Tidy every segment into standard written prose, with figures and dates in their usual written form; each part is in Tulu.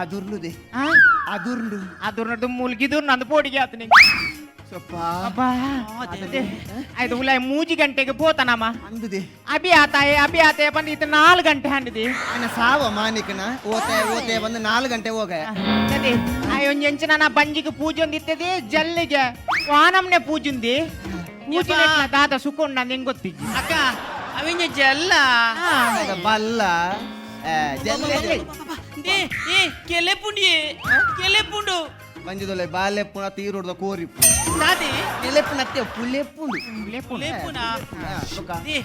ಅದುರ್ಲುದೆ ಅದುರ್ಲು ಅದುರ್ನದು ಮುಲ್ಗಿದು ನಂದು ಪೋಡಿಗೆ ಆತನಿ. ಸೊಪ್ಪ. ಅಬ್ಬಾ, ಆಯ್ತು ಉಲಾಯ್ ಮೂಜಿ ಗಂಟೆಗೆ ಪೋತನಮ್ಮ. ಅಂದುದೆ. ಅಭಿ ಆತಾಯ ಅಭಿ ಆತಾಯ ಬಂದು ಇತ್ತು 4 ಗಂಟೆ ಹಂಡಿದೆ. ಆನ ಸಾವ ಮಾನಿಕನ ಓತೆ ಓತೆ ಬಂದು 4 ಗಂಟೆ ಹೋಗ. ಅದೇ ಆಯ್ ಒಂಜಿ ಎಂಚಿನ ನಾ ಬಂಜಿಗೆ ಪೂಜೆ ಒಂದು ಇತ್ತದೆ ಜಲ್ಲಿಗೆ ವಾನಮ್ನೆ ಪೂಜುಂದಿ ಪೂಜೆ ದಾದ ಸುಕೊಂಡ ಹೆಂಗ್ ಗೊತ್ತಿಜ್ಜಿ. ಅಕ್ಕ ಅವಿಂಜ ಜಲ್ಲ. ಬಲ್ಲ ಜಲ್ಲೆ. ಏ ಏ ಕೆಲೆಪುಂಡಿ ಕೆಲೆಪುಂಡು. ಬಂಜಿದೊಲೆ ಬಾಲೆಪ್ಪುನ ತೀರೋಡ್ದ ಕೋರಿಪ್ಪು. ದಾದಿ. ಕೆಲೆಪ್ಪುನತ್ತೆ ಪುಲೆಪ್ಪುಂಡು. ಲೇಪುನಾ? ಏ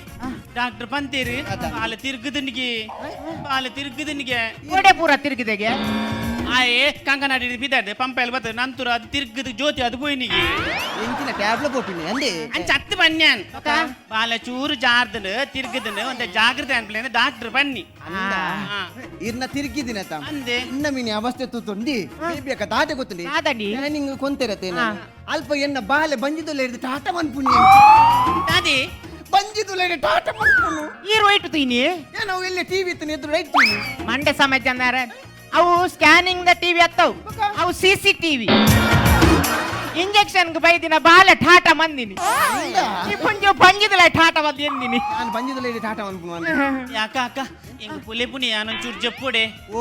ಡಾಕ್ಟರ್ ಪಂತೇರು. ಅದ. ಬಾಲ ತಿರುಗುದನಿಗೆ ಬಾಲ ತಿರುಗುದನಿಗೆ. ಕೋಡೆ ಪೂರ ತಿರುಗಿದೆಗೆ. ಆಯೆ ಕಂಕನಾಡಿ ಬಿದ್ದಾದೆ ಪಂಪೆಲ್ ಬರ್ತದೆ ನಂತರ ಅದು ತಿರುಗದ ಜ್ಯೋತಿ ಅದು ಪೋಯಿನಿಗೆ. ಎಂಚಿನ ಟ್ಯಾಬ್ಲೆ ಪೋಪಿನಿ ಅಂದೆ. ಅಂಚ ಅತ್ತು ಬನ್ಯಾನ್ ಬಾಲ ಚೂರು ಜಾರ್ದನು ತಿರುಗುದನು ಒಂದ ಜಾಗೃತಿ ಅನ್ಪ್ಲೆ ಡಾಕ್ಟರ್ ಬನ್ನಿ. ಅಂದ. ಇರ್ನ ತಿರುಗಿದಿನ ತ. ಅಂದೆ. ಇನ್ನ ಮಿನಿ ಅವಸ್ಥೆ ತೂತುಂಡಿ ಬೇಬಿ ಅಕ್ಕ ದಾಟೆ ಗೊತ್ತುಂಡಿ. ದಾದಂಡಿ? ನಿಂಗೆ ಕೊಂತೆರತೆ ಅಲ್ಪ ಎನ್ನ ಬಾಲೆ ಬಂಜಿದೊಲೆ ಹಿಡಿದು ಟಾಟ ಮನ್ಪುನಿ. ದಾದಿ. ಬಂಜಿದೊಲೆ ಹಿಡಿದು ಟಾಟ ಮನ್ಪುನು. ಈ ರೋಯ್ಟು ತೀನಿ. ಏನೋ ಇಲ್ಲಿ ಟಿವಿ ಇತ್ತು ಎದುರು ರೈಟ್ ತೀನಿ. ಮಂಡೆ ಸಮಯ ಜನಾರ ಅವು ಸ್ಕ್ಯಾನಿಂಗ್ the TV ಅತ್ತವು. ಅವು ಸಿ ಸಿ ಟಿವಿ. ಇಂಜೆಕ್ಷನ್ ಬೈದಿನ ಬಾಲ ಠಾಟ ಮಂದಿನಿ. ಈ ಪುಂಜ ಪಂಜಿದಲ ಠಾಟ ಬಂದು ಎಂದಿನಿ. ನಾನು ಬಂಜಿದೊಲೆ ಹಿಡಿದು ಟಾಟ ಮನ್ಪುನು ಅಂದೆ. ಅಕ್ಕ ಅಕ್ಕ ಎಂಗ್ ಪುಲೆ ಪುನಿ ಚೂರು ಜಪ್ಪೋಡೆ. ಓ.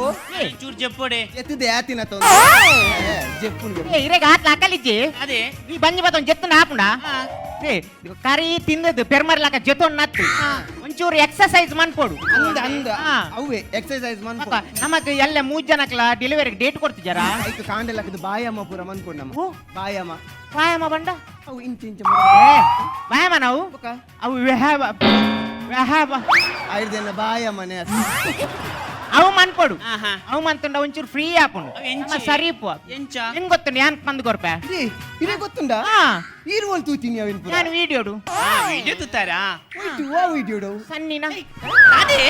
ಚೂರು ಜಪ್ಪೋಡೆ. ಎತ್ತಿದೆ ಆತಿನ ಜಪ್ಪುನ್. ಏ ಇರೆಗ ಆತ್ಲ ಅಕಲಿಜ್ಜಿ. ಅದೇ. ಈ ಬಂಜಿ ಬತ್ತೊಂದು ಜೆತ್ತು ನಾಪುಂಡ. ಏ ಕರಿ ತಿಂದದ್ದು ಪೆರ್ಮರ್ಲಾಕ ಜೊತೊಂಡು ನತ್ತು ಒಂಚೂರು ಎಕ್ಸರ್ಸೈಸ್ ಮನ್ಪೋಡು. ಅಂದ ಅಂದ. ಅವೇ ಎಕ್ಸರ್ಸೈಸ್ ಮನ್ಪು. ನಮಕ್ ಎಲ್ಲ ಮೂರ್ ಜನಕ್ಲ ಡೆಲಿವರಿ ಡೇಟ್ ಕೊಡ್ತಿದ್ದಾರಾ? ಐಕ್ ಕಾಂಡೆಲಕ್ಕದು ಬಾಯಮ್ಮ ಪೂರ ಮನ್ಪುಂಡು ನಮ್ಮ. ಓ. ಬಾಯಮ್ಮ. ವ್ಯಾಯಾಮ ಬಂಡ. ಅವು ಇಂಚ ಇಂಚ. ಏ ವ್ಯಾಯಾಮ ನಾವು ಅವು ವ್ಯಾಯಾಮ ವ್ಯಾಯಾಮ. ಐದೆಲ್ಲ ಬಾಯಮ್ಮನೆ. ಅವು ಮನ್ಪೋಡು. ಆಹಾ. ಅವು ಮಂತುಂಡ ಒಂಚೂರು ಫ್ರೀ ಆಪುಂಡು. ಅವು ಎಂಚಿ? ನಮ್ಮ ಸರಿಪು. ಎಂಚ? ಹೆಂಗ್ ಗೊತ್ತು ಯಾನ್ ಬಂದು ಕೊರ್ಪೆ. ಇದೇ ಗೊತ್ತುಂಡ. ಹಾ. ಈರುವಲ್ ತೂತೀನಿ ಅವಿನ ಪೂರ. ನಾನು ವಿಡಿಯೋಡು. ವಿಡಿಯೋ ತುತ್ತಾರಾ? ಹೋಯ್ತು ವಾ ವಿಡಿಯೋಡು. ಸನ್ನಿನ. ಅದೇ.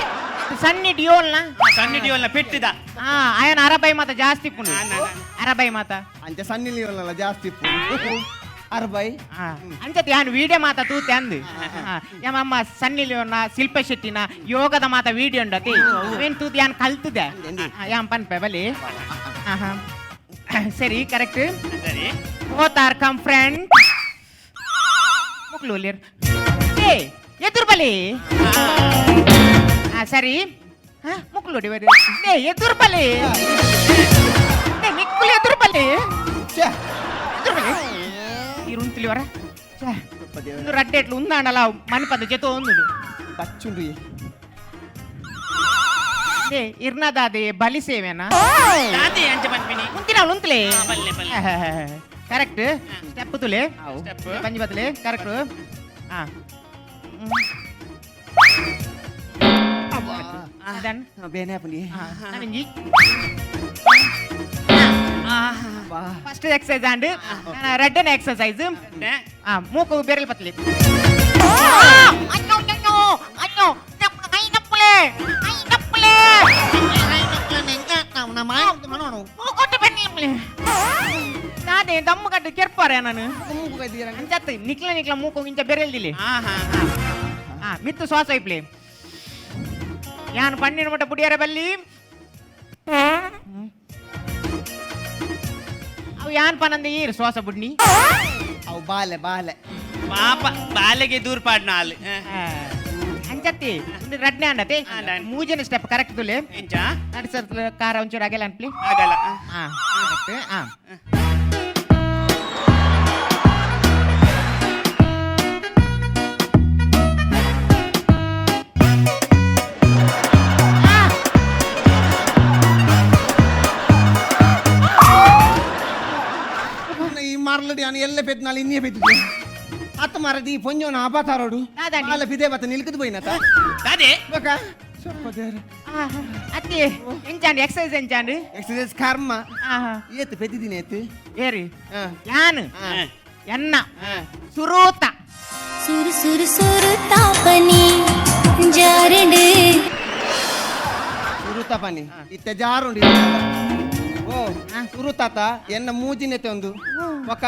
ಸನ್ನಿ ಡಿಯೋಲ್ನ. ಸಣ್ಣ ಡಿಯೋಲ್ನ ಪೆಟ್ಟಿದ. ಹಾ ಆಯನ ಅರಬೈ ಮಾತ ಜಾಸ್ತಿ ಪುಂಡು. ನಾ, ನಾ, ನಾ. ಅರಬೈ ಮಾತ. ಅಂಚೆ ಸಣ್ಣ ಲಿಯೋಲ್ನಲ್ಲ ಜಾಸ್ತಿ ಇಪ್ಪು ಅರ್ಬೈ. ಹಾ ಅಂಚತಿ ಯಾನ್ ವಿಡಿಯೋ ಮಾತ ತೂತೆ ಅಂದು ಯಮಮ್ಮ ಸನ್ನಿ ಲಿಯೋನ ಶಿಲ್ಪ ಶೆಟ್ಟಿನ ಯೋಗದ ಮಾತ ವಿಡಿಯೋ ಉಂಡತಿ ಅವೇನ್ ತೂತಿ ಯಾನ್ ಕಲ್ತದೆ. ಯಾನ್ ಪನ್ಪೆ ಬಲಿ. ಆಹಾ. ಸರಿ ಕರೆಕ್ಟ್. ಸರಿ. ಬೋತ್ are come friend ಮುಕ್ಳು ಏ ಎದುರು ಬಲಿ. ಹಾ ಸರಿ ಹಾ ಮುಕ್ಳು ಏ ಎದುರು ಬಲಿ ಏ ನಿಕ್ಕುಲು ಎದುರು ಬಲಿ. ಛೇ. ಎದುರು ಬಲಿ ಇರುಂತಿಲಿವರ ಛೇ ಒಂದು ರಡ್ಡೆಟ್ಲು ಉಂದಾಂಡಲ ಮನ್ಪದ ಜೊತೆ ಒಂದು. ತಚ್ಚುಂಡು ಈ. ಏ ಇರ್ನದಾದೆ ಬಲಿ ಸೇವೆನಾ? ದಾದಿ ಅಂಚ ಪನ್ಪಿನಿ. ಮುಂತಿನ ಉಂತಲೇ. ಹಾ, ಬಲ್ಲೆ, ಬಲ್ಲೆ. ಕರೆಕ್ಟ್ ಸ್ಟೆಪ್ ತುಲೆ. ಸ್ಟೆಪ್. ಪಂಜಿ ಬತ್ತಲೆ ಕರೆಕ್ಟ್ ಹಾ. ಡನ್. ಹಾ, ಬೇನೆ ಆಪುಂಡಿ. ನವಿಂಜಿ. ಬಾ. ಫಸ್ಟ್ ಎಕ್ಸಸೈಸ್ ಅಂಡ್ ರಡ್ಡನ ಎಕ್ಸಸೈಸ್. ಆ ಮೂಕು ಬೆರಳು ಪತ್ಲಿ ಅಯ್ಯೋ ಅಯ್ಯೋ ಅಯ್ಯೋ ಐನಪ್ಪಲೆ ಐನಪ್ಪಲೆ ಮೂಕೊಟ್ಟು ಬನ್ನಿ ನಾನೇ ದಮ್ಮು ಕಟ್ಟು ಕೆರ್ಪಾರೆ ನಾನು. ಮೂಗು ಕೈದಿರ. ಅಂಚತ್ತು ನಿಕ್ಲ ನಿಕ್ಲ ಮೂಕು ಇಂಚ ಬೆರೆಲ್ದಿಲ್ಲಿ. ಆ ಮಿತ್ತು ಶ್ವಾಸ ಇಪ್ಲಿ ಯಾನ್ ಪಣ್ಣಿನ ಮಟ್ಟ ಪುಡಿಯಾರ ಬಲ್ಲಿ ಅವು ಯಾನ್ ಪನಂದ ಈರ್ ಶ್ವಾಸ ಬುಡ್ನಿ. ಅವು ಬಾಲೆ ಬಾಲೆ. ಪಾಪ ಬಾಲೆಗೆ ದೂರ ಪಾಡ್ನ ಆಲ್. ಅಂಚತ್ತಿ ಇಂದು ರಡ್ನೆ ಅಂಡತೆ. ಡನ್. ಮೂಜನ ಸ್ಟೆಪ್ ಕರೆಕ್ಟ್ ತುಲೆ. ಎಂಚ? ನಡ್ಸರ್ ಕಾರ ಒಂಚೂರು ಆಗಲ್ಲ ಅನ್ಪ್ಲಿ. ಆಗಲ್ಲ. ಹಾ ಕರೆಕ್ಟ್ ಹಾ. ಈ ಮಾರ್ಲಡಿ ನಾನು ಎಲ್ಲ ಪೆದ್ದು ಇನ್ನೇ ಪೆದ್ದಿದ್ದೆ ಅತ್ತ ಮಾರದಿ ಈ ಪೊಂಜೋನ ಅಪಾತಾರೋಡು. ದಾದಾಂಡಿ. ಬಾಲೆ ಪಿದೆ ಬತ್ತ ನಿಲ್ಕದ್ ಪೋಯಿನತ. ದಾದಿ. ಬಕ ಸ್ವಲ್ಪ ದೇವ್ರೆ. ಅತ್ತಿ ಎಂಚಾಂಡ್ ಎಕ್ಸಸೈಸ್ ಎಂಚಾಂಡ್? ಎಕ್ಸಸೈಸ್ ಕರ್ಮ. ಆಹಾ. ಏತ್ ಪೆದ್ದಿದ್ದೀನಿ ಏತ್. ಏರಿ. ಹಾ. ಯಾನ್ ಹಾ. ಎನ್ನ ಸುರೂತ. ಸುರು ಸುರು ಸುರು ತಾಪನಿ ಜಾರಡು. ಸುರುತ ಪನಿ ಇತ್ತೆ ಜಾರುಂಡು. ಓ ಸುರುತಾತ ಎನ್ನ ಮೂಜಿನೆತೆ ಒಂದು ಬೊಕ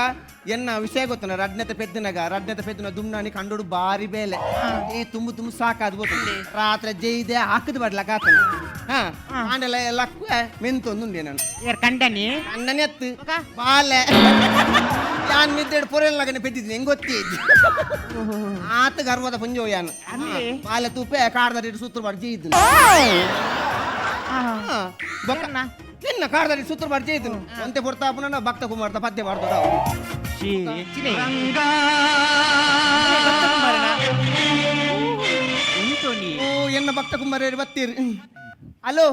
ಎನ್ನ ವಿಷಯ ಗೊತ್ತನ, ರಡ್ನತೆ ಪೆದ್ದನಗ ರಡ್ನತೆ ಪೆದ್ದನ ದುಮ್ನಾನಿ ಕಂಡೋಡು ಬಾರಿ ಬೇಲೆ. ಏ ತುಂಬು ತುಂಬು ಸಾಕಾದ್ ಬೋತು ರಾತ್ರಿ ಜೈದೆ ಹಾಕದ್ ಬಡ್ಲಕ ಆತನ. ಹಾ, ಆಂಡಲ ಲಕ್ಕು ಮೆಂತೊಂದುಂಡೆ ನಾನು. ಏರ್ ಕಂಡನಿ? ಅಣ್ಣನೇ ಅತ್ತು ಬಾಲೆ. ಯಾನ್ ಮಿದ್ದೆಡ್ ಪೊರೆಲ್ ಲಗನೆ ಪೆದ್ದಿದ್ದೀನಿ, ಹೆಂಗ್ ಗೊತ್ತಿ? ಆತ ಗರ್ವದ ಪುಂಜೋ ಯಾನ್. ಅಂದೆ? ಬಾಲೆ ತೂಪೆ ಕಾಡ್ದಡಿ ಸೂತ್ರ ಬಾರ್ಜಿ ಇದ್ದು. ಏರ್ನ? ನಿನ್ನ ಕಾಡ್ದಡಿ ಸೂತ್ರ ಬಾರ್ಜಿ ಇದ್ದನು. ಒಂತೆ ಪೊರ್ತಾಪುನ ಭಕ್ತ ಕುಮಾರ್ದ ಪದ್ಯ ಮಾಡ್ದದ. ಎಂಚಿನೆ? ಉಂಟೋನಿ. ಓ, ಎನ್ನ ಭಕ್ತ ಕುಮಾರ ಬತ್ತೀರಿ. ಹಲೋ.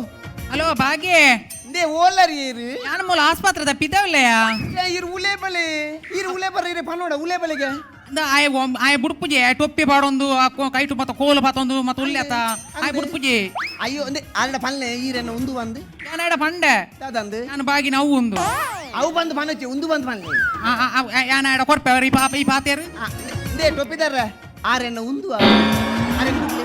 ಹಲೋ ಭಾಗ್ಯ. ಇಂದೇ ಓಲರಿ ಏರು? ನಾನು ಮೂಲ ಆಸ್ಪತ್ರೆದ ಪಿದವಲ್ಲಯ್ಯ. ಇರು ಉಲೆ ಬಲೆ, ಇರು ಉಲೆ ಬರ, ಇರೆ ಪನ್ನೋಡ ಉಲೆ ಬಲೆಗೆ. ಆಯ ಆಯ ಬುಡ್ಪುಜೆ ಟೊಪ್ಪಿ ಪಾಡೊಂದು ಕೈಟು ಮತ್ತ ಕೋಲು ಪಾತೊಂದು ಮತ್ತ ಉಲ್ಲೆತ ಆಯ ಬುಡ್ಪುಜೆ. ಅಯ್ಯೋ, ಅಂದೆ ಆಲ್ಡ ಪಲ್ಲೆ ಈರೆನ್ನ ಉಂದು ಬಂದು. ಯಾನಾಡ ಪಂಡೆ. ದಾದಂದು? ನಾನು ಬಾಗಿನ ಅವು ಒಂದು. ಅವು ಬಂದು ಪನ್ನೊಚ್ಚಿ ಉಂದು ಬಂದು ಪನ್ನೆ. ಯಾನಾಡ ಕೊರ್ಪೆ ಈ ಪಾಪ ಈ ಪಾತೇರು. ಇಂದೇ ಟೊಪ್ಪಿದಾರ ಆರೆನ್ನ ಉಂದು ಆರೆನ್ನ ಬಿಡ್ಲಿ.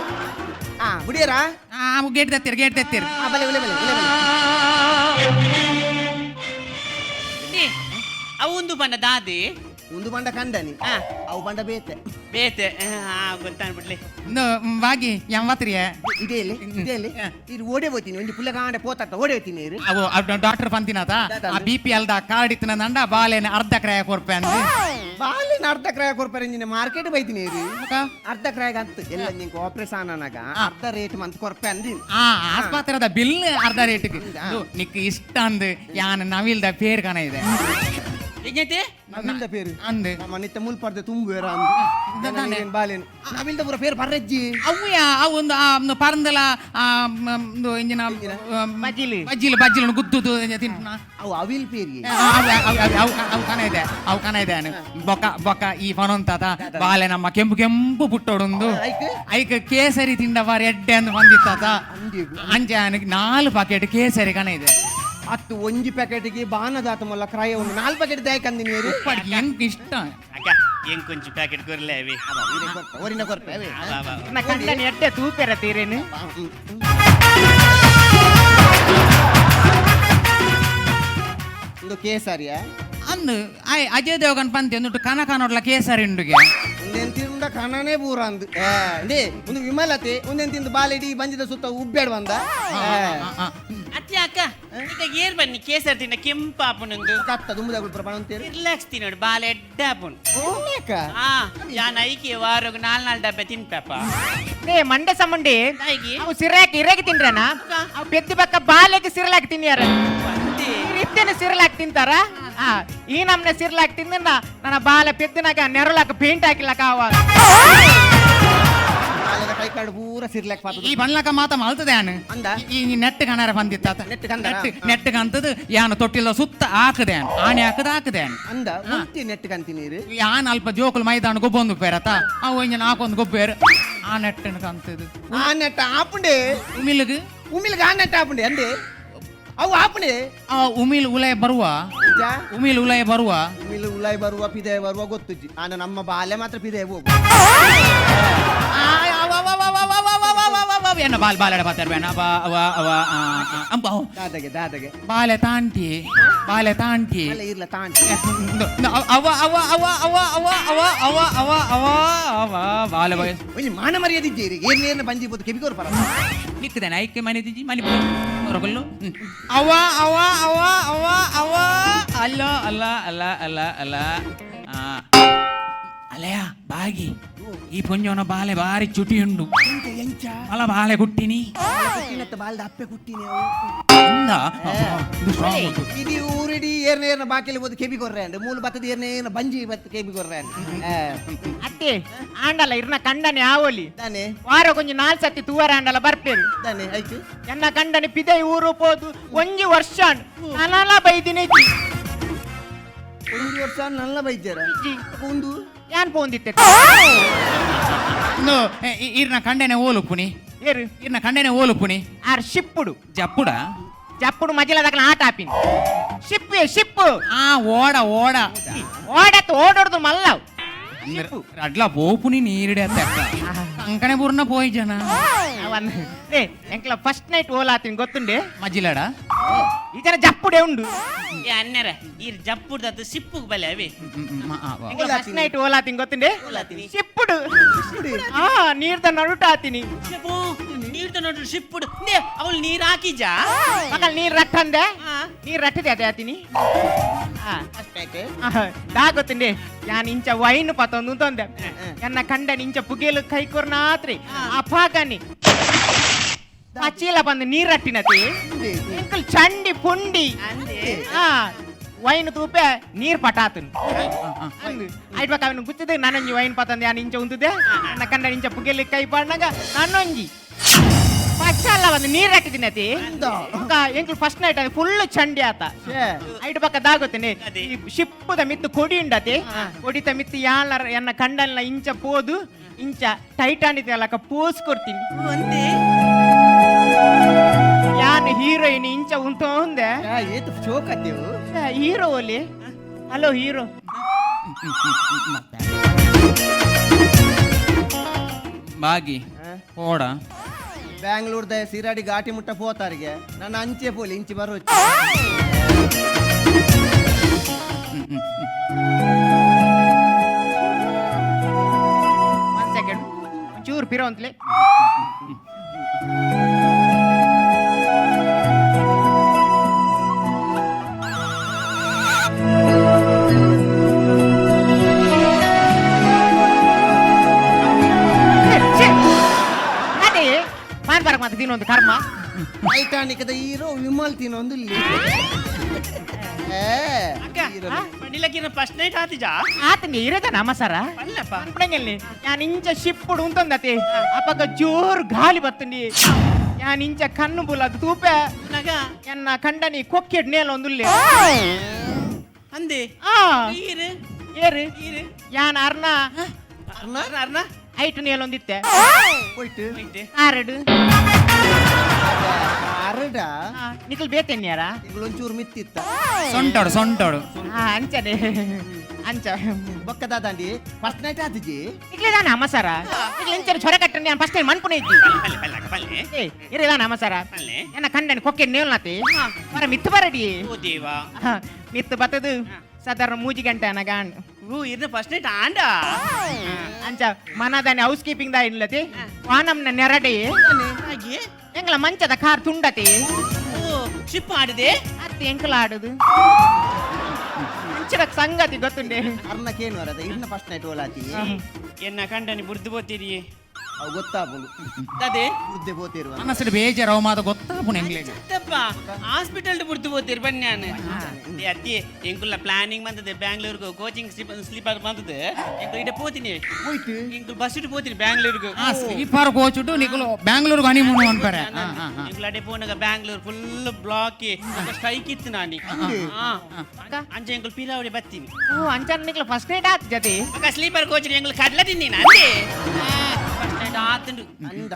ಆ ಬಿಡಿಯರಾ? ಆ ಗೇಟ್ ತತ್ತೀರಿ, ಗೇಟ್ ತತ್ತೀರಿ. ಆ ಬಲೆ ಬಲೆ ಬಲೆ ಬಲೆ ಬಲೆ. ಅವು ಒಂದು ಬಣ್ಣ ದಾದಿ. ಉಂದು ಬಂಡ ಕಂಡನಿ. ಅವು ಬಂಡ ಬೇತೆ. ಬೇತೆ ಗೊತ್ತಾನ್ಬಿಡ್ಲಿ. ಇಂದು ಬಾಗಿ ಎಂಬತ್ರಿಯ. ಇದೇ ಇಲ್ಲಿ, ಇದೇ ಇಲ್ಲಿ. ಇದು ಓಡೆ ಹೋಗ್ತೀನಿ, ಒಂದು ಪುಲ್ಲ ಕಾಂಡೆ ಪೋತತ್ತ ಓಡೆ ಹೋಗ್ತೀನಿ ಇರು. ಅವು ಡಾಕ್ಟರ್ ಪಂತಿನಾತ ಆ ಬಿ ಪಿ ಎಲ್ದ ಕಾರ್ಡ್ ಇತ್ತಿನ ನಂಡ ಬಾಲೇನ ಅರ್ಧ ಕ್ರಯ ಕೊರ್ಪೆ ಅಂದ್. ಬಾಲಿನ ಅರ್ಧ ಕ್ರಯ ಕೊರ್ಪರೆ, ನಿನ್ನ ಮಾರ್ಕೆಟ್ ಬೈತೀನಿ ಇರು. ಅರ್ಧ ಕ್ರಯ ಅಂತ ಎಲ್ಲ ನಿಂಗೆ ಆಪರೇಷನ್ ಅನ್ನಾಗ ಅರ್ಧ ರೇಟ್ ಮಂತ್ ಕೊರ್ಪೆ ಅಂದಿನಿ. ಆ ಆಸ್ಪತ್ರೆದ ಬಿಲ್ ಅರ್ಧ ರೇಟ್ಗೆ ನಿಕ್ ಇಷ್ಟ ಅಂದ್ ಯಾನ್ ನವಿಲ್ದ ಪೇರ್ ಕಣ ಇದೆ. ಎಂಜತೆ? ನವಿಲ್ದ ಪೇರು? ಅಂದ್. ನಮ್ಮ ನಿತ್ಯ ಮುಲ್ಪರ್ದೆ ತುಂಬುವೇರ ಅಂದ್. ತಾನೆ. ಬಾಲೇನು ನವಿಲ್ದ ಪೂರ ಪೇರು ಪರ್ರಜ್ಜಿ. ಅವು ಯಾ ಅವು ಒಂದು ಆ ಒಂದು ಪರಂದಲ ಆ ಮ, ಒಂದು ಇಂಜಿನ ಬಜ್ಜಿಲು. ಬಜ್ಜಿಲು ಬಜ್ಜಿಲು ಗುದ್ದುದು ತಿನ್ಪುನ. ಅವು ಅವಿಲ್ ಪೇರಿಗೆ. ಅವು ಅವು ಅವು ಅವು ಕಣ ಇದೆ, ಅವು ಕಣ ಇದೆ. ಬೊಕ ಬೊಕ ಈ ಫನೊಂತಾತ ಬಾಲೆ ನಮ್ಮ ಕೆಂಪು ಕೆಂಪು ಪುಟ್ಟೋಡೊಂದು. ಐಕ್? ಐಕ್ ಕೇಸರಿ ತಿಂಡ ಬಾರಿ ಎಡ್ಡೆ ಅಂದ್ ಬಂದಿತ್ತಾತ. ಅಂದಿಗು. ಅಂಚೆ 4 ಪಾಕೆಟ್ ಕೇಸರಿ ಕಣ ಇದೆ. ಅತ್ತು ಒಂಜಿ ಪ್ಯಾಕೆಟ್ಗೆ ಬಾನದಾತ ಮೊಲ್ಲ ಕ್ರಯ ಉಂಡು, 4 ಪ್ಯಾಕೆಟ್ ದಾಯಕ್ ಅಂದಿನಿ ಇರು. ಉಪ್ಪಡಿಗೆ ಎಂಕ್ ಇಷ್ಟ. ಅಕ್ಕ, ಎಂಗ್ ಕೊಂಚ ಪ್ಯಾಕೆಟ್ ಕೊರ್ಲೆ ಅವಿ. ಒರಿನ ಕೊರ್ಪೆ ಅವೇ. ಬಾ, ಬಾ. ಇರ್ನ ಕಂಡನಿ ಎಡ್ಡೆ ತೂಪೆರ ತೀರೇನು. ಒಂದು ಕೇಸರಿಯ. ಅಂದು ಆಯ್ ಅಜಯ್ ದೇವಗನ್ ಪಂತಿ ಅಂದುಟ್ಟು ಕನ ಕನೋಡ್ಲ ಕೇಸರಿ ಉಂಡುಗೆ. ಒಂದೇನ್ ತಿಂದ ಕಣನೇ ಪೂರ ಅಂದು ಅಂದೇ ಒಂದು ವಿಮಲತೆ ಒಂದೇನ್ ತಿಂದು ಬಾಲೆಡಿ ಬಂಜಿದ ಸುತ್ತ ಉಬ್ಬೇಡ್ ಬಂದ. ಅತ್ತೆ ಅಕ್ಕ, ಈಗ ಏರ್ ಬನ್ನಿ ಕೇಸರಿ ತಿನ್ನ ಕೆಂಪಾಪುನೊಂದು. ಕತ್ತ ದುಂಬುದ ಗುಲ್ಪುರ ಪಣಂತೇರು. ರಿಲ್ಯಾಕ್ಸ್ ತಿನ್ನೋಡು ಬಾಲೆ ಎಡ್ಡೆ ಆಪುನು. ಯಾಕ? ಆ ಯಾನ್ ಐಕೆ ವಾರಗ್ 4 4 ಡಬ್ಬೆ ತಿನ್ಪಪ್ಪ. ಏ ಮಂಡೆ ಸಮುಂಡಿ. ದಾಯಿಗೆ? ಅವು ಸಿರಾಕಿ ಇರಗಿ ತಿನ್ರನ, ಅವು ಪೆದ್ದು ಬಕ್ಕ ಬಾಲೆಗೆ ಸಿರಲಾಕಿ ತಿನ್ಯಾರ. ಬಂದೆ. ಇತ್ತೇನೆ ಸಿರಲಾಕಿ ತಿಂತಾರ? ಆ ಈ ನಮ್ನೆ ಸಿರ್ಲಾಕ್ ತಿಂದ ನನ್ನ ಬಾಲ ಪೆದ್ದನಾಗ ನೆರಳಾಕ ಪೇಂಟ್ ಹಾಕಿಲ್ಲಕ ಅವ. ಬಾಲೆದ ಕೈ ಕಾಡು ಪೂರ ಸಿರ್ಲಾಕ್ ಪಾತದ. ಈ ಬಣ್ಲಕ ಮಾತ ಮಲ್ತದೆ ಯಾನು. ಅಂದ? ಈ ನೆಟ್ ಕಣಾರ ಬಂದಿತ್ತ. ನೆಟ್ ಕಂದರಾ? ನೆಟ್ ನೆಟ್ ಕಂತದ ಯಾನು ತೊಟ್ಟಿಲ್ಲ ಸುತ್ತ ಹಾಕದೆ ಯಾನು ಆಣೆ ಹಾಕದ ಹಾಕದೆ ಯಾನು. ಅಂದ ಉಂಟಿ ನೆಟ್ ಕಂತಿ ನೀರು. ಯಾನ್ ಅಲ್ಪ ಜೋಕುಲು ಮೈದಾನ ಗೊಬ್ಬೊಂದು ಪೇರತ ಅವು ಇಂಜನ ಹಾಕೊಂದು ಗೊಬ್ಬೇರು ಆ ನೆಟ್ಟನ ಕಂತದು. ಆ ನೆಟ್ಟ ಆಪುಂಡೆ. ಉಮಿಲ್ಗ್. ಉಮಿಲ್ಗೆ ಆ ನೆಟ್ಟ ಆಪುಂಡೆ ಅಂದೆ ಅವು ಆಪುಂಡೆ. ಆ ಉಮಿಲ್ ಉಲಯ ಬರುವ. ನಿಜ? ಉಮಿಲ್ ಉಲಯ ಬರುವ. ಉಮಿಲ್ ಉಲಾಯ್ ಬರುವ ಪಿದೆ ಬರುವ ಗೊತ್ತುಜ್ಜಿ, ಆನ ನಮ್ಮ ಬಾಲೆ ಮಾತ್ರ ಪಿದೆ ಹೋಗು. ಎನ್ನ ಬಾಲ್ ಬಾಲಡ ಪಾತಾರ ಬೇಣ ಅವ ಅವ ಅವ ಆ, ಆ, ಅಂಬ ಅವ್. ದಾದಗೆ ದಾದಗೆ. ಬಾಲೆ ತಾಂಟಿ ಬಾಲೆ ತಾಂಟಿ. ಅಲ್ಲ ಇರ್ಲ ತಾಂಟಿ. ಅವ ಅವ ಅವ ಅವ ಅವ ಅವ ಅವ ಅವ ಅವ ಅವ ಬಾಲೆ ಬಯ. ಒಂಜಿ ಮಾನ ಮರ್ಯಾದೆ ಇದ್ದೀರಿ, ಏನ್ ಏನ ಬಂಜಿ ಬೋದು ಕೆಬಿಕೋರ್ ಪರ. ನಿಕ್ಕದೇನೆ ಐಕೆ ಮನೆ ದಿಜಿ ಮನೆ ಹೊರಗಲ್ಲು ಅವ ಅವ ಅವ ಅವ ಅವ ಅಲ್ಲ ಅಲ್ಲ ಅಲ್ಲ ಅಲ್ಲ ಅಲ್ಲ ಆ. ಅಲೆಯ ಬಾಗಿ ಈ ಪುಂಜವನ ಬಾಲೆ ಬಾರಿ ಚುಟಿ ಉಂಡು. ಎಂಚ? ಅಲ್ಲ ಬಾಲೆ ಗುಟ್ಟಿನಿ. ಕುಟ್ಟಿನತ್ತ ಬಾಲ್ದ ಅಪ್ಪೆ ಕುಟ್ಟಿನಿ ಅವು. ಅಂದ? ಇದು strong ಉಂಟು. ಇಡೀ ಊರಿಡಿ ಏರ್ನ ಏರ್ನ ಬಾಕಿಲಿ ಬೋದು ಕೆಬಿ ಕೊರ್ರೆ ಅಂಡ್ ಮೂಲು ಬತ್ತದ ಏರ್ನ ಏರ್ನ ಬಂಜಿ ಬತ್ತ ಕೆಬಿ ಕೊರ್ರೆ ಅಂಡ್. ಅತ್ತೆ ಆಂಡಲ ಇರ್ನ ಕಂಡನೆ ಆವೊಲಿ. ದಾನೆ? ವಾರ ಕೊಂಚ 4 ಸತಿ ತೂವರ ಆಂಡಲ ಬರ್ಪೇರು. ದಾನೆ ಆಯ್ತು? ಎನ್ನ ಕಂಡನೆ ಪಿದೈ ಊರು ಪೋದು ಒಂಜಿ ವರ್ಷ ನನಲ ಬೈದಿನಿ. ಒಂದು ವರ್ಷ ನಲ್ಲ ಬೈದ್ಯರ ಒಂದು. ಯಾನ್ ಪೋಂದಿತ್ತೆ? ಇಂದು, ಈರ್ನ ಕಂಡೆನೆ ಓಲುಪ್ಪುನಿ. ಏರು? ಈರ್ನ ಕಂಡೆನೆ ಓಲುಪ್ಪುನಿ. ಆರ್ ಶಿಪ್ಪುಡು. ಜಪ್ಪುಡ? ಜಪ್ಪುಡು ಮಜಿಲದಕಲ ಆಟ ಆಪಿನ ಶಿಪ್ ಶಿಪ್. ಆ ಓಡ ಓಡ. ಓಡತ್ ಓಡೋಡ್ದು ಮಲ್ಲವ್. ಅಡ್ಲ ಪೋಪುನಿ ನೀರಿಡೆ ಅತ್ತ ಕಂಕಣೆ ಪೂರ್ಣ ಪೋಯಿ ಜನ. ಏ ಎಂಕ್ಲ ಫಸ್ಟ್ ನೈಟ್ ಓಲಾತಿನ ಗೊತ್ತುಂಡೆ? ಮಜಿಲಡ. ಈ ಜನ ಜಪ್ಪುಡೆ ಉಂಡು. ಏ ಅಣ್ಣರ, ಈ ಜಪ್ಪುಡ್ದತ್ತು ಸಿಪ್ಪು ಬಲೆ ಅವೇ. ಫಸ್ಟ್ ನೈಟ್ ಓಲಾತಿನ ಗೊತ್ತುಂಡೆ? ಸಿಪ್ಪುಡು. ಆ ನೀರ್ದ ನಡುಟ ಆತೀನಿ. ನೀರ್ದ ನೋಡ್ರಿ ಸಿಪ್ಪುಡು ನೇ ಅವಳು ನೀರ್ ಹಾಕಿಜಾ? ಮಗಲ್ ನೀರ್ ರಟ್ಟಂದೆ, ನೀರ್ ರಟ್ಟದೆ ಅದೇ ಆತೀನಿ. ದಾ ಗೊತ್ತುಂಡೆ, ಯಾನ್ ಇಂಚ ವೈನ್ ಪತ್ತೊಂದು ತೊಂದೆ. ಎನ್ನ ಕಂಡನ್ ಇಂಚ ಪುಗೇಲು ಕೈ ಕೊರ್ನಾತ್ರಿ ಅಪಾಗನಿ ಆ ಚೀಲ ಬಂದು ನೀರ್ ರಟ್ಟಿನತಿ. ಎಂಕಲ್ ಚಂಡಿ ಪುಂಡಿ. ಆ ವೈನ್ ತೂಪೆ ನೀರ್ ಪಟಾತನ್ ಐಟ್ಬಾಕ ಅವನು ಗುತ್ತಿದೆ. ನಾನೊಂಜಿ ವೈನ್ ಪತ್ತಂದೆ ಯಾನ್ ಇಂಚ ಉಂತುದೆ. ನನ್ನ ಕಂಡ ಇಂಚ ಪುಗೆಲಿ ಕೈ ಪಾಡ್ನಾಗ ನಾನೊಂಜಿ ಪಚ್ಚಲ್ಲ ಬಂದು ನೀರ್ ಹಾಕಿದಿನತಿ. ಎಂಕಲ್ ಫಸ್ಟ್ ನೈಟ್ ಅದು ಫುಲ್ ಚಂಡಿ ಆತ. ಐಟ್ ಪಕ್ಕ ದಾಗೋತೀನಿ, ಈ ಶಿಪ್ಪುದ ಮಿತ್ತು ಕೊಡಿ ಉಂಡತಿ. ಕೊಡಿತ ಮಿತ್ತು ಯಾಲ ಎನ್ನ ಕಂಡಲ್ನ ಇಂಚ ಪೋದು ಇಂಚ ಟೈಟಾನಿಕ್ ಅಲ್ಲಕ ಪೋಸ್ ಕೊಡ್ತೀನಿ. ಯಾನ್ ಹೀರೋಯಿನ್ ಇಂಚ ಉಂಟು ಉಂದೆ. ಏತು ಶೋಕ್ ಅತ್ತೇವು. ಹೀರೋ ಒಲಿ, ಹಲೋ ಹೀರೋ. ಬಾಗಿ ಹೋಡ. ಬ್ಯಾಂಗ್ಳೂರ್ದ ಸಿರಾಡಿ ಘಾಟಿ ಮುಟ್ಟ ಪೋತಾರಿಗೆ ನನ್ನ ಅಂಚೆ ಪೋಲಿ ಇಂಚಿ ಬರೋ. ಒನ್ ಸೆಕೆಂಡ್, ಒಂಚೂರು ಪಿರೋ ಅಂತಲೇ. ಅದೇ ಪಾನ್ ಬರಕ್ ಮತ್ತೆ ತಿನ್ನೊಂದು ಕರ್ಮ. ಟೈಟಾನಿಕ್ದ ಹೀರೋ ವಿಮಲ್ ತಿನ್ನೊಂದು ಇಲ್ಲಿ. ಏ, ಅಕ್ಕ ಹೀರೋ. ಪಂಡಿಲಕ್ಕಿನ ಫಸ್ಟ್ ನೈಟ್ ಆತಿಜಾ? ಆತಂಗೆ ಇರೋದ ನಮ್ಮ ಸರ. ಪಲ್ಲಪ್ಪ. ಅನ್ಪಡಂಗೆಲ್ಲಿ ಯಾನ್ ಇಂಚ ಶಿಪ್ಪುಡು ಉಂತೊಂದತಿ. ಅಪಗ ಜೋರು ಗಾಳಿ ಬತ್ತುಂಡಿ. ಯಾನ್ ಇಂಚ ಕಣ್ಣು ಬುಲದು ತೂಪೆ. ನಗ ಎನ್ನ ಕಂಡನಿ ಕೊಕ್ಕೆಡ್ ನೇಲ ಒಂದುಲ್ಲೆ. ಅಂದೆ? ಆ. ಈರು? ಏರು? ಈರು. ಯಾನ್ ಅರ್ನ. ಅರ್ನ ಅರ್ನ. ಐಟು ನೇಲೊಂದಿತ್ತೆ. ಹೋಯ್ತು. ಆರಡು. ಅರಡ. ನಿಕಲ್ ಬೇತೆನ್ಯಾರ? ಒಂಚೂರು ಮಿತ್ತಿತ್ತ. ಸೊಂಟೋಡು ಸೊಂಟೋಡು. ಹಾ, ಅಂಚನೆ ಅಂಚ. ಬೊಕ್ಕ ದಾದಾಂಡಿ ಫಸ್ಟ್ ನೈಟ್ ಆತಿಜಿ? ಇಕ್ಲಿದಾನ ಅಮಸರ, ಇಕ್ಲಿ ಇಂಚನ ಚೊರ ಕಟ್ಟಂడి. ನಾನು ಫಸ್ಟ್ ಟೈಮ್ ಮನ್ಪುನೆ ಇದ್ದಿ. ಪಲ್ಲೆ ಪಲ್ಲೆ ಅಕ್ಕ ಪಲ್ಲೆ. ಏ ಇರಿದಾನ ಅಮಸರ. ಪಲ್ಲೆ. ಎನ್ನ ಕಂಡನಿ ಕೊಕ್ಕೆ ನೇಲ್ನಾತಿ ಬರ ಮಿತ್ತು ಬರಡಿ. ಓ ದೇವಾ. ಮಿತ್ತು ಬತ್ತದು ಸಾಧಾರಣ ಮೂಜಿ ಗಂಟೆ ಅನಗಾಂಡ್. ಓ, ಇರ್ನ ಫಸ್ಟ್ ನೈಟ್ ಆಂಡ? ಅಂಚ ಮನದಾನಿ ಹೌಸ್ ಕೀಪಿಂಗ್ ದಾ ಇಲ್ಲತಿ ವಾನಮ್ನ ನೆರಡಿ. ಹಾಗೆ. ಎಂಗ್ಲ ಮಂಚದ ಕಾರ್ ತುಂಡತಿ. ಓ, ಶಿಪ್ ಆಡಿದೆ? ಅತ್ತೆ ಎಂಕಲ ಆಡುದು ಅಂಚದ ಸಂಗತಿ ಗೊತ್ತುಂಡೆ. ಅರ್ನಕೇನು ಅರದ ಇರ್ನ ಫಸ್ಟ್ ನೈಟ್ ಓಲಾತಿ? ಎನ್ನ ಕಂಡನಿ ಬುರ್ದು ಬೋತೀರಿ. ಅವು ಗೊತ್ತಾಪುಂಡು. ಅದೇ. ಬುದ್ಧಿ ಪೋತಿರುವ. ಅನಸಡು ಬೇಜಾರು ಅವು ಮಾತ ಗೊತ್ತಾಪುಣ ಎಂಗ್ಲೇಜ್. ಅತ್ತಪ್ಪ, ಹಾಸ್ಪಿಟಲ್ ಬುರ್ದು ಬೋತೀರಿ ಬನ್ನಿ. ನಾನು ಅತ್ತಿ ಎಂಕುಲ್ಲ ಪ್ಲಾನಿಂಗ್ ಬಂದದೆ ಬ್ಯಾಂಗ್ಳೂರ್ಗು ಕೋಚಿಂಗ್ ಸ್ಲೀಪರ್ ಬಂದದೆ. ಎಂಕುಲ್ ಇಡ ಪೋತೀನಿ. ಹೋಯ್ತು. ಎಂಕುಲ್ ಬಸ್ ಇಟ್ಟು ಪೋತೀನಿ ಬ್ಯಾಂಗ್ಳೂರ್ಗು. ಆ ಸ್ಲೀಪರ್ ಕೋಚ್ ನಿಕುಲು ಬ್ಯಾಂಗ್ಳೂರ್ಗೆ ಹನಿಮೂನ್ ಅನ್ಪಾರೆ. ಹಾ ಹಾ ಹಾ. ಎಂಕುಲ್ ಅಡೆ ಪೋನಾಗ ಬ್ಯಾಂಗ್ಳೂರ್ ಫುಲ್ ಬ್ಲಾಕ್, ಸ್ಟ್ರೈಕ್ ಇತ್ತು ನಾನಿ. ಅಂಚೆ ಎಂಕುಲ್ ಪಿಲಾವಡಿ ಬತ್ತೀನಿ. ಓ, ಅಂಚನ ನಿಕ್ಲ ಫಸ್ಟ್ ನೈಟ್ ಆತ್ ಜತಿ? ಅಕ್ಕ, ಸ್ಲೀಪರ್ ಕೋಚ್ ಎಂಕುಲ್ ಕಡ್ಲ ತಿಂದಿನ ಅಂದೆ. ಫಸ್ಟ್ ನೈಟ್ ಆತುಂಡು. ಅಂದ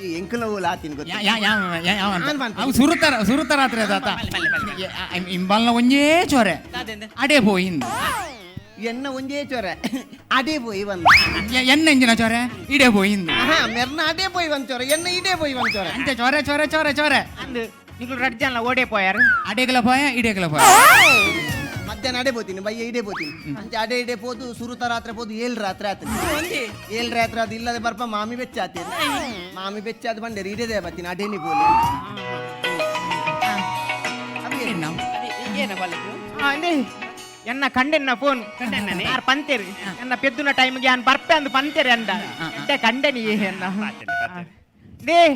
ಈ ಎಂಕುಲ ಓಲ ಆತಿನ ಗೊತ್ತ. ಯಾ ಯಾ ಯಾ ಯಾ ಯಾವ ಅಂತ? ನಾನ್ ಪನ್ಪೆ. ಅವು ಸುರುತರ ಸುರುತ ರಾತ್ರಿ ಅದಾತ. ಪಲ್ಲೆ ಪಲ್ಲೆ ಪಲ್ಲೆ. ಇಂಬಲ್ನ ಒಂಜೇ ಚೊರೆ. ಅದೆಂದ? ಅಡೆ ಪೋಯಿಂದು. ಎನ್ನ ಒಂಜೇ ಚೊರೆ ಅದೇ ಪೋಯಿ ಬಂದ. ಎನ್ನ ಎಂಜಿನ ಚೊರೆ ಇಡೆ ಪೋಯಿಂದು. ಹಾ, ಮೆರ್ನ ಅದೇ ಪೋಯಿ ಬಂದ್ ಚೊರೆ, ಎನ್ನ ಇಡೇ ಪೋಯಿ ಬಂದ್ ಚೊರೆ. ಅಂಚೆ ಚೊರೆ ಚೊರೆ ಚೊರೆ ಚೊರೆ. ಅಂದು ನಿಕ್ಲು ರಡ್ ಜನ ಓಡೆ ಪೋಯಾರು? ಅಡೆಗಲ ಪೋಯ, ಇಡೆಗಲ ಪೋಯ. ಮಧ್ಯಾಹ್ನ ಅಡೆ ಪೋತೀನಿ, ಬಯ್ಯ ಇಡೇ ಪೋತೀನಿ. ಅಂಚೆ ಅಡೆ ಇಡೆ ಪೋದು ಸುರುತ ರಾತ್ರಿ ಪೋದು ಏಳು ರಾತ್ರಿ ಆತನಿ. ಏಳು ರಾತ್ರಿ ಅದು ಇಲ್ಲದೆ ಬರ್ಪ ಮಾಮಿ ಬೆಚ್ಚ ಆತೇನೆ. ಮಾಮಿ ಬೆಚ್ಚ ಅದು ಬಂಡೇರಿ ಇಡದೆ ಬತ್ತೀನಿ ಅಡೇನಿ ಪೋಲಿ. ಏನ ಕಾಲೇಜು? ಅಂದೆ ಎನ್ನ ಕಂಡೆನ್ನ ಫೋನ್. ಕಂಡೆನ್ನನೇ? ಯಾರ್ ಪಂತೇರಿ ಎನ್ನ ಪೆದ್ದುನ ಟೈಮ್ಗೆ ಯಾನ್ ಬರ್ಪೆ ಅಂದು ಪಂತೇರಿ ಅಂದ. ಎಡ್ಡೆ ಕಂಡೆನಿ ಎನ್ನ. They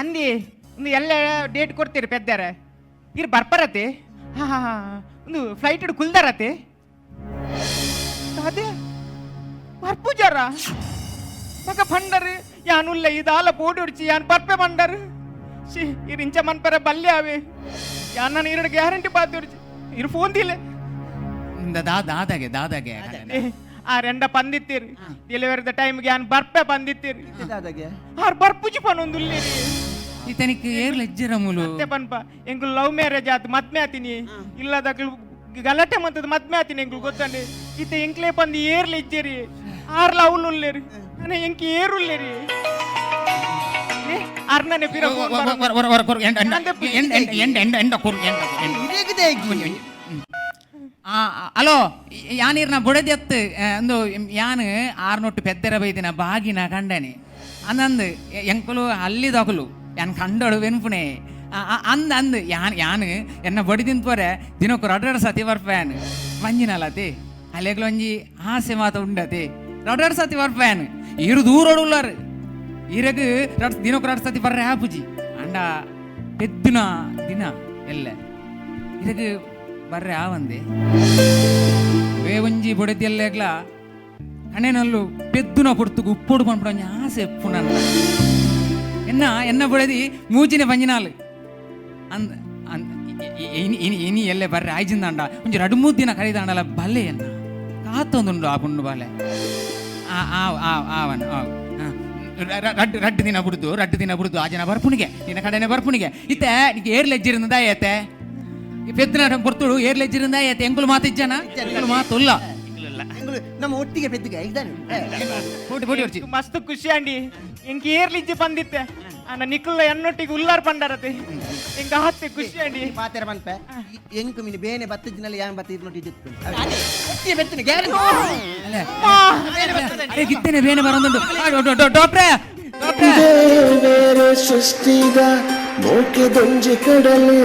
ಅಂದಿ ಒಂದು ಎಲ್ಲ ಡೇಟ್ ಕೊಡ್ತೀರಿ ಪೆದ್ದಾರೆ ಇರ್ ಬರ್ಪರತೆ. ಹಾ ಹಾ ಹಾ, ಒಂದು ಫ್ಲೈಟ್ ಕುಲ್ದಾರತೆ. ಅದೇ ಬರ್ಪುಜಾರ ಮಗ ಬಂಡರು ಯಾನುಲ್ಲ ಇದಾಲ ಬೋಡಿ ಉಡ್ಚಿ ಯಾನ್ ಬರ್ಪೆ ಬಂಡರು. She, ಇರ್ ಇಂಚ ಮನ್ಪರ ಬಲ್ಲೆ ಅವೆ. ಯಾನ್ ನಾನು ಇರಡು ಗ್ಯಾರಂಟಿ ಪಾತಿ ಉಡ್ಚಿ ಇರು ಫೋನ್ ದಿಲೆ. ದಾದಾಗೆ ದಾದಾಗೆ. ಆ ರೆಂಡ ಪಂದಿತ್ತೀರಿ ಡೆಲಿವರಿದ ಟೈಮ್ಗೆ ಯಾನ್ ಬರ್ಪೆ ಬಂದಿತ್ತೀರಿ. ದಾದಾಗೆ. ಆರ್ ಬರ್ಪುಜಿ ಪನೊಂದುಲ್ಲೇರಿ. ಇತನಿಕ್ ಏರ್ ಲಜ್ಜರ ಮೂಲು. ಮತ್ತೆ ಪನ್ಪ ಎಂಕುಲು ಲವ್ ಮ್ಯಾರೇಜ್ ಆತು ಮದ್ಮೆ ಆತೀನಿ ಇಲ್ಲದಕ್ಲು ಗಲಾಟೆ ಮಂತದ ಮದ್ಮೆ ಆತೀನಿ ಎಂಕುಲು ಗೊತ್ತಂడి. ಇತ್ತ ಎಂಕ್ಲೇ ಪಂದು ಏರ್ಲ ಇಜ್ಜೇರಿ, ಆರ್ಲ ಅವ್ಲು ಉಲ್ಲೇರಿ, ನಾನು ಎಂಕ್ ಏರುಲ್ಲೇರಿ. ಅರ್ಣನೆ ಪಿರ ಫೋನ್ ಬರೋದು. ಒರ ಒರ ಕೊರು ಎಂಡ ಎಂಡ ಎಂಡ ಎಂಡ ಎಂಡ ಎಂಡ ಕೊರು ಎಂಡ ಎಂಡ. ಇದೇಗ್ ದೇಗಿ. ಆ ಅಲೋ, ಯಾನೀರ್ನ ಬುಡದೆತ್ತು ಅಂದು ಯಾನ್ ಆರ್ನೊಟ್ಟು ಪೆದ್ದರ ಬೈದಿನ ಬಾಗಿನ ಕಂಡನೆ ಅಂದಂದು ಎಂಕುಲು ಅಲ್ಲಿದಕುಲು ಯಾನ್ ಕಂಡೋಡು ಬೆನ್ಪುಣೆ ಅಂದ್ ಅಂದ್ ಯಾನ್ ಯಾನ್ ಎನ್ನ ಬಡಿ ತಿನ್ಪೋರೆ ದಿನಕ್ಕು ರಡ್ ರಡ್ ಸತಿ ಬರ್ಪಯಾನ್ ಮಂಜಿನಲತಿ ಅಲೆಗ್ಲ ಒಂಜಿ ಆಸೆ ಮಾತ ಉಂಡತಿ ರಡ್ ರಡ್ ಸತಿ ಬರ್ಪಯಾನ್ ಇರು ದೂರೋಡು ಉಲ್ಲಾರು ಇರಗ್ ರಡ್ ದಿನಕ್ಕು ರಡ್ ಸತಿ ಬರ್ರೆ ಆಪುಜಿ ಅಂಡ ಪೆದ್ದುನ ದಿನ ಎಲ್ಲ ಇರಗ್ ಬರ್ರೆ ಆವಂದೆ ವೇ ಒಂಜಿ ಬೊಡೆದಿಯಲ್ಲೇಗ್ಲ ಕಣೆನಲ್ಲು ಪೆದ್ದುನ ಪೊರ್ತುಗು ಉಪ್ಪೊಡು ಪನ್ಪುಡ ಒಂಜಿ ಆಸೆ ಎಪ್ಪುನಲ್ಲ. ಎನ್ನ ಎನ್ನ ಬೊಡೆದಿ ಮೂಜಿನ ಪಂಜಿನಾಲು ಅಂದ್ ಅಂದ್ ಇನಿ ಇನಿ ಇನಿ ಎಲ್ಲೆ ಬರ್ರೆ ಆಯ್ಜಿಂದಾಂಡ ಒಂಜಿ ರಡು ಮೂರು ದಿನ ಕರೀದಾಂಡಲ ಬಲ್ಲೆ ಎನ್ನ ಕಾತೊಂದುಂಡು ಆ ಪುಂಡು ಬಾಲೆ. ಆ ಆವ್ ಆವ್ ಆವನ್ ಆವ್ ಆ. ರಡ್ಡು ರಡ್ಡು ದಿನ ಬುಡ್ದು ರಡ್ಡು ದಿನ ಬುಡ್ದು ಆ ಜನ ಬರ್ಪುಣಿಗೆ ನಿನ್ನ ಕಡೆನೆ ಬರ್ಪುಣಿಗೆ ಇತ್ತೆ ನಿಕ್ಕೆ ಏರ್ ಲೆಜ್ಜಿರಿಂದ ಏತೆ ಈ ಪೆದ್ದಿನ ಪೊರ್ತುಡು ಏರ್ ಲೆಜ್ಜಿರಿಂದ ಏತೆ ಎಂಕುಲು ಮಾತಿಜ್ಜನ ಎಂಕುಲು ಮಾತುಲ್ಲ. ಎಂಗುಲು ನಮ್ಮ ಒಟ್ಟಿಗೆ ಪೆದ್ದುಗೆ ಇದ್ದಾನೆ. ಪೋಟಿ ಪೋಟಿ ಹೊರ್ಚಿ. ಮಸ್ತ್ ಖುಷಿ ಅಂಡಿ, ಎಂಕ್ ಏರ್ಲಿಜ್ಜಿ ಬಂದಿತ್ತೆ ಅಣ್ಣ, ನಿಕ್ಕುಲ್ಲ ಎನ್ನೊಟ್ಟಿಗೆ ಉಲ್ಲಾರ್ ಪಂಡರತೆ, ಎಂಕ್ ಆತ್ತೆ ಖುಷಿ ಅಂಡಿ. ಪಾತೆರ ಪನ್ಪೆ, ಎಂಕು ಮಿನಿ ಬೇನೆ ಬತ್ತಿಜ್ಜಿನಲ್ಲಿ ಯಾನ್ ಬತ್ತಿ ಇರ್ನೊಟ್ಟಿ ಜೆತ್ತು ಒಟ್ಟಿಗೆ ಬೆತ್ತನೆ ಗ್ಯಾರಂಟಿ. ಅಲ್ಲ ಅರೆ ಗಿತ್ತೇನೆ ಬೇನೆ ಬರೋದುಂಟು. ಡಾಕ್ಟ್ರೇ ಡಾಕ್ಟ್ರೇ. ಬೇರೆ ಸೃಷ್ಟಿದ ಮೋಕೆದೊಂಜಿ ಕಡಲು.